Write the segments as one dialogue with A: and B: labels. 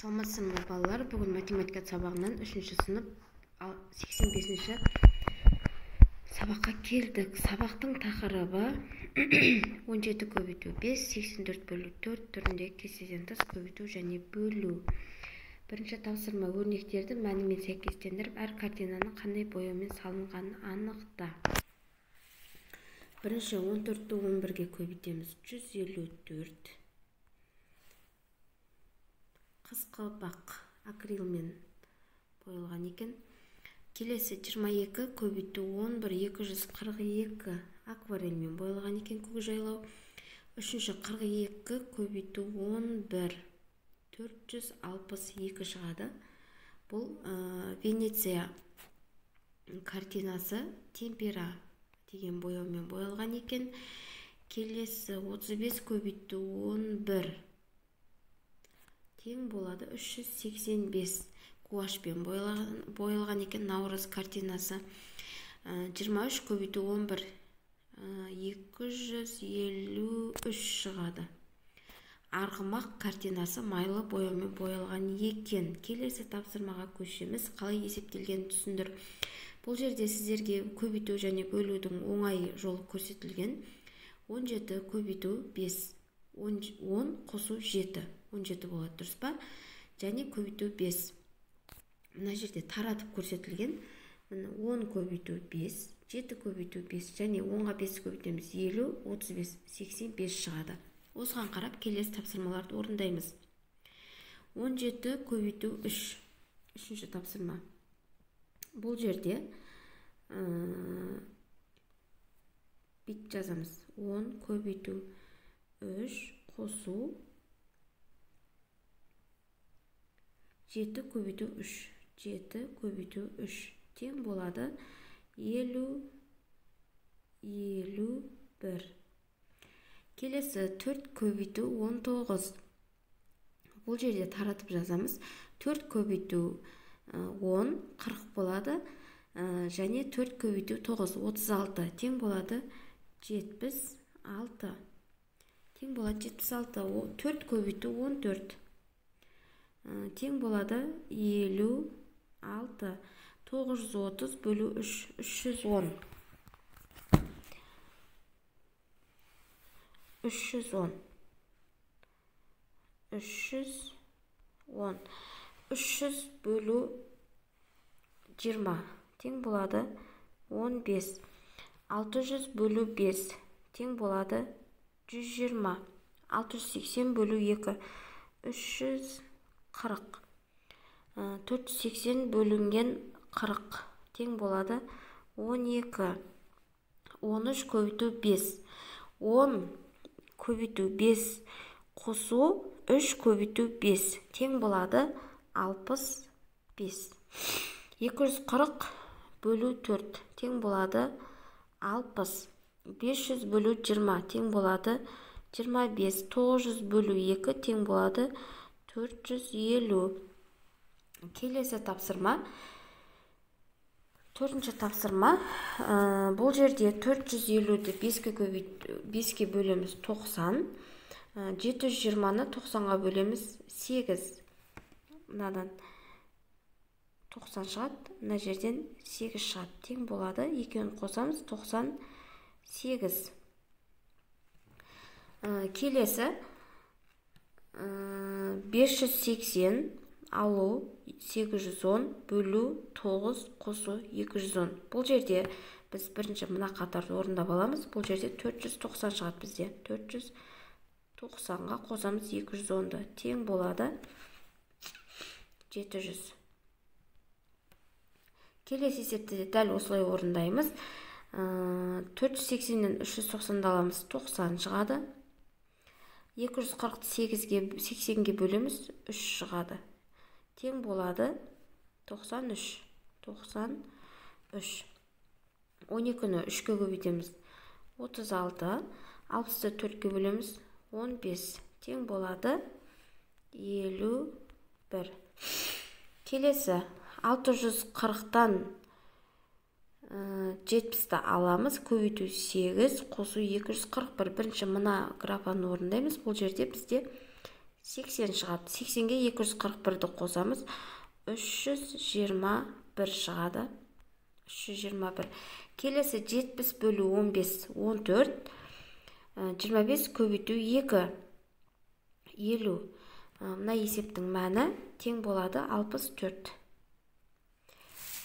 A: Саламатсыздар ма, балалар? Бүгін математика сабағынан 3-ші сынып 85-ші сабаққа келдік. Сабақтың тақырыбы 17 көбейту 5, 84 бөлу 4 түрінде кестеден тыс көбейту және бөлу. Бірінші тапсырма: өрнектерді мәнімен сәйкестендіріп, әр картинаның қандай бояумен салынғанын анықта. Бірінші 14-ті 11-ге көбейтеміз, 154. Қысқы бақ акрилмен боялған екен. Келесі 22 көбейту 11, 242, акварельмен боялған екен, көкжайлау. Үшінші 42 көбейту 11, 462 шығады. Бұл Венеция картинасы темпера деген бояумен боялған екен. Келесі 35 көбейту 11 тең болады 385, гуашпен боялған екен, Наурыз картинасы. 23 көбейту 11, 253 шығады. Арғымақ картинасы майлы бояумен боялған екен. Келесі тапсырмаға көшеміз. Қалай есептелгенін түсіндір. Бұл жерде сіздерге көбейту және бөлудің оңай жолы көрсетілген. 17 көбейту 5, 10 қосу 7, 17 болады, дұрыс па? Және көбейту 5. Мына жерде таратып көрсетілген. Міне, 10 көбейту 5, 7 көбейту 5 және 10-ға 5 көбейтеміз, 50, 35, 85 шығады. Осыған қарап келесі тапсырмаларды орындаймыз. 17 көбейту 3, үшінші тапсырма. Бұл жерде бүйтіп жазамыз. 10 көбейту 3 қосу 7 көбейту 3, 7 көбейту 3 тең болады 50, 51. Келесі 4 көбейту 19. Бұл жерде таратып жазамыз. 4 көбейту 10, 40 болады. Және 4 көбейту 9, 36 тең болады 76. Тең болады 76. 4 көбейту 14 тең болады 56. 930 бөлу 3, 310. 310. 310. 300 бөлу 20 тең болады 15. 600 бөлу 5 тең болады 120. 680 бөлу 2, 340. 480 бөлінген 40 тең болады 12. 13 көбейту 5. 10 көбейту 5 қосу 3 көбейту 5 тең болады 65. 240 бөлу 4 тең болады 60. 500 бөлу 20 тең болады 25. 900 бөлу 2 тең болады 450. Келесі тапсырма. Төртінші тапсырма. Бұл жерде 450-ді 5-ке бөлеміз, 90. 720-ны 90-ға бөлеміз, 8. Мынадан 90 шығады, мына жерден 8 шығады. Тең болады. Екеуін қосамыз, 98. Келесі 580 алу 810 бөлу 9 қосу 210. Бұл жерде біз бірінші мына қатарды орындап аламыз. Бұл жерде 490 шығады бізде. 490-ға қосамыз 210-ды. Тең болады 700. Келесі есепті де дәл осылай орындаймыз. 480-нен 390-ды аламыз, 90 шығады. 240-ды 80-ге бөлеміз, 3 шығады. Тең болады 93. 93. 12-ні 3-ке көбейтеміз, 36. 60-ты 4-ке бөлеміз, 15. Тең болады 51. Келесі 640-тан 70-ті аламыз, көбейту 8 қосу 241. Бірінші мына графаны орындаймыз. Бұл жерде бізде 80 шығады. 80-ге 241-ді қосамыз, 321 шығады. 321. Келесі 70 бөлу 15, 14. 25 көбейту 2, 50. Мына есептің мәні тең болады 64.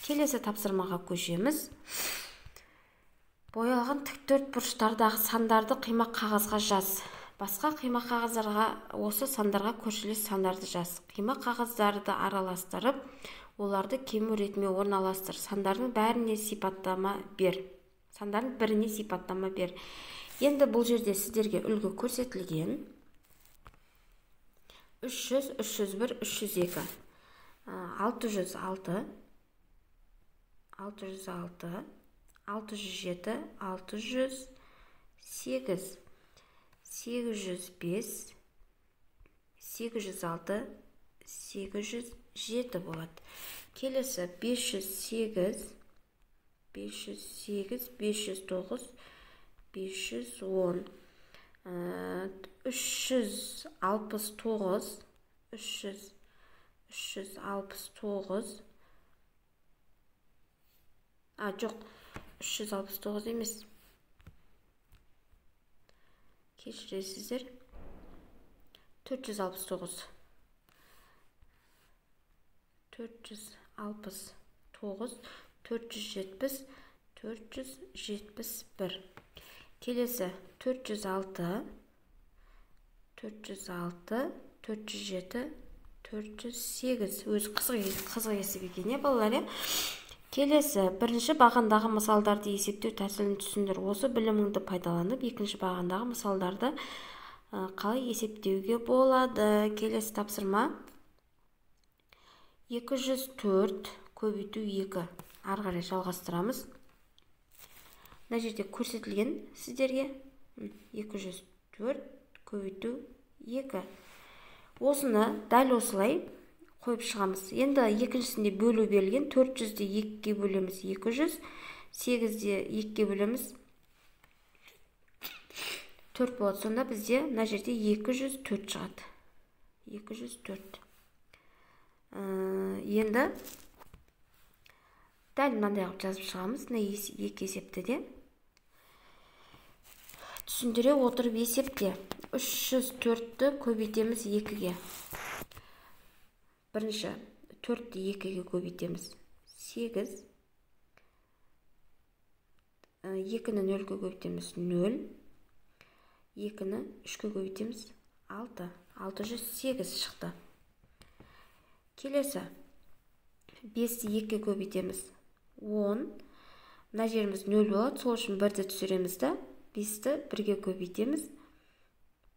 A: Келесі тапсырмаға көшеміз. Боялған тік бұрыштардағы сандарды қима қағазға жаз. Басқа қима қағаздарға осы сандарға көршілес сандарды жаз. Қима қағаздарды араластырып, оларды кему ретімен орналастыр. Сандардың бәріне сипаттама бер. Сандардың біріне сипаттама бер. Енді бұл жерде сіздерге үлгі көрсетілген. 300, 301, 302, 606, 606, 607, 608, 805, 806, 807 болады. Келесі 508, 508, 509, 510, 369, 369, жоқ, 369 емес, кешіресіздер, 469, 469, 470, 471. Келесі 406, 406, 407, 408. Өзі қызық есеп екен, не балалар, е? Келесі бірінші бағандағы мысалдарды есептеу тәсілін түсіндір. Осы біліміңді пайдаланып, екінші бағандағы мысалдарды қалай есептеуге болады? Келесі тапсырма 204 көбейту 2. Ары қарай жалғастырамыз. Мына жерде көрсетілген сіздерге 204 көбейту 2. Осыны дәл осылай қойып шығамыз. Енді екіншісінде бөлу берілген. 400-ді 2-ге бөлеміз 200, 8-де 2-ге бөлеміз 4 болады. Сонда бізде мына жерде 204 шығады. 204. Енді дәл мынандай қылып жазып шығамыз. Мына екі есепті де түсіндіре отырып есепте 304-ті көбейтеміз 2-ге. Бірінші 4-ті 2-ге көбейтеміз 8, 2-ні 0-ге көбейтеміз 0, 2-ні 3-ге көбейтеміз 6, 608 шықты. Келесі 5-ті 2-ге көбейтеміз 10, мына жеріміз 0 болады, сол үшін 1-ді түсіреміз да 5-ті 1-ге көбейтеміз,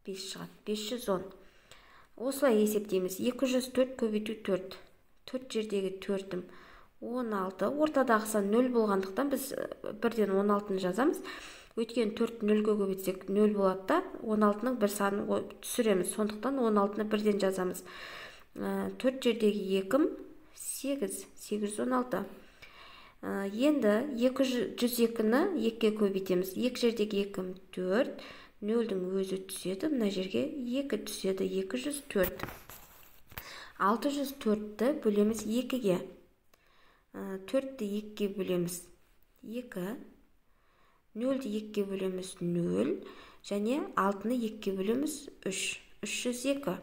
A: 5 шығады, 510. Осылай есептейміз. 204 көбейту 4. 4 жердегі 4-ім 16. Ортадағы сан 0 болғандықтан біз бірден 16-ны жазамыз. Өйткені 4 0-ге көбейтсек 0 болады да, 16-ның бір санын түсіреміз. Сондықтан 16-ны бірден жазамыз. 4 жердегі 2-ім 8, 816. Енді 202-ні 2-ге көбейтеміз. 2 жердегі 2-ім 4, 0-дің өзі түседі, мына жерге 2 түседі, 204. 604-ті бөлеміз 2-ге. 4-ті 2-ге бөлеміз 2, 0-ді 2-ге бөлеміз 0, және 6-ны 2-ге бөлеміз 3, 302.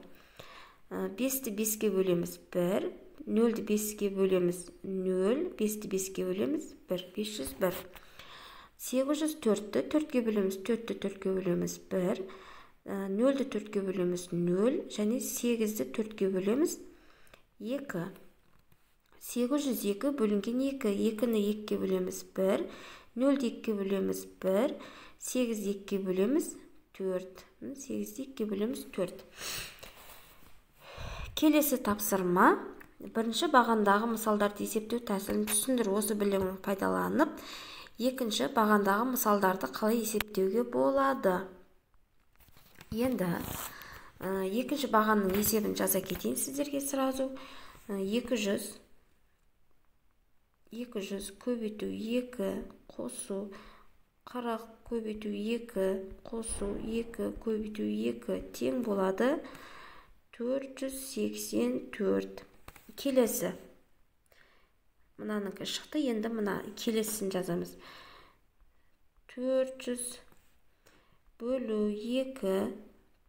A: 5-ті 5-ге бөлеміз 1, 0-ді 5-ге бөлеміз 0, 5-ті 5-ге бөлеміз 1, 501. 804-ті 4-ге бөлеміз, 4-ті 4-ге бөлеміз 1, 0-ді 4-ге бөлеміз 0, және 8-ді 4-ге бөлеміз 2. 802 бөлінген 2, 2-ні 2-ге бөлеміз 1, 0-ді 2-ге бөлеміз 1, 8-ді 2-ге бөлеміз 4, 8-ді 2-ге бөлеміз 4. Келесі тапсырма. Бірінші бағандағы мысалдарды есептеу тәсілін түсіндір. Осы білімін пайдаланып, екінші бағандағы мысалдарды қалай есептеуге болады? Енді екінші бағанның есебін жаза кетейін сіздерге сразу. 200 көбейту 2 қосу 40 көбейту 2 қосу 2 көбейту 2 тең болады 484. Келесі. Мынаныкі шықты, енді мына келесісін жазамыз. 400 бөлу 2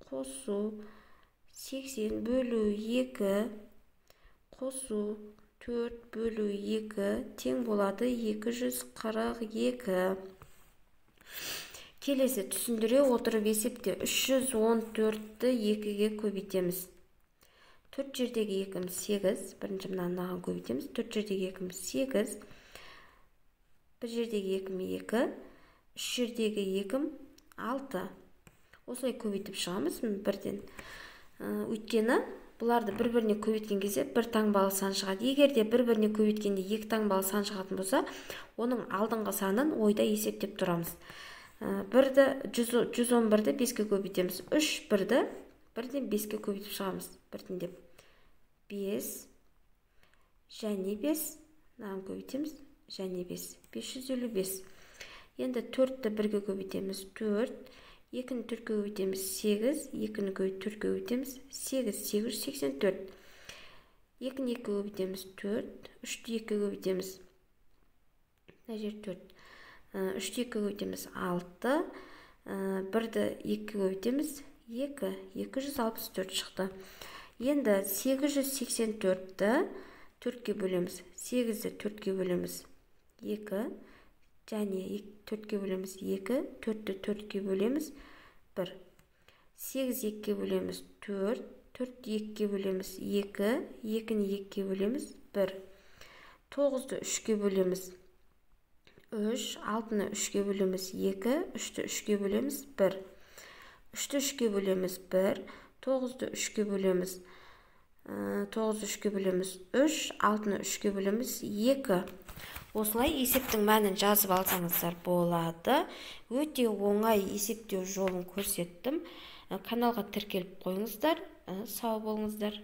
A: қосу 80 бөлу 2 қосу 4 бөлу 2 тең болады 242. Келесі түсіндіре отырып есепте 314-ті 2-ге көбейтеміз. 4 жердегі 2-міз 8, бірінші мынаны көбейтеміз. 4 жердегі 2-міз 8, 1 жердегі 2-м 2, 3 жердегі 2-м 6. Осылай көбейтіп шығамыз бірден. Өйткені бұларды бір-біріне көбейткен кезде бір таңбалы сан шығады. Егер де бір-біріне көбейткенде екі таңбалы сан шығатын болса, оның алдыңғы санын ойда есептеп тұрамыз. 1-ді 111-ді 5-ке көбейтеміз. 3 1-ді бірден 5-ке көбейтіп шығамыз. Біртіндеп 5 және 5, мынаны көбейтеміз, және 5, 555. Енді 4-ті 1-ге көбейтеміз, 4, 2-ні 4-ке көбейтеміз, 8, 2-ні 4-ке көбейтеміз, 8, 884. 2-ні 2-ге көбейтеміз, 4, 3-ті 2-ге көбейтеміз, мына жер 4, 3-ті 2-ге көбейтеміз, 6, 1-ді 2-ге көбейтеміз, 2, 264 шықты. Енді 884-ті 4-ке бөлеміз. 8-ді 4-ке бөлеміз, 2, және 4-ке бөлеміз, 2, 4-ті 4-ке бөлеміз, 1. 8 2-ге бөлеміз, 4, 4-ті 2-ге бөлеміз, 2, 2-ні 2-ге бөлеміз, 1. 9-ды 3-ке бөлеміз, 3, 6-ны 3-ке бөлеміз, 2, 3-ті 3-ке бөлеміз, 1. 3-ті 3-ке бөлеміз, 1, 9-ды 3-ке бөлеміз, 9-ды 3-ке бөлеміз, 3, 6-ны 3-ке бөлеміз, 2. Осылай есептің мәнін жазып алсаңыздар болады. Өте оңай есептеу жолын көрсеттім. Каналға тіркеліп қойыңыздар. Сау болыңыздар.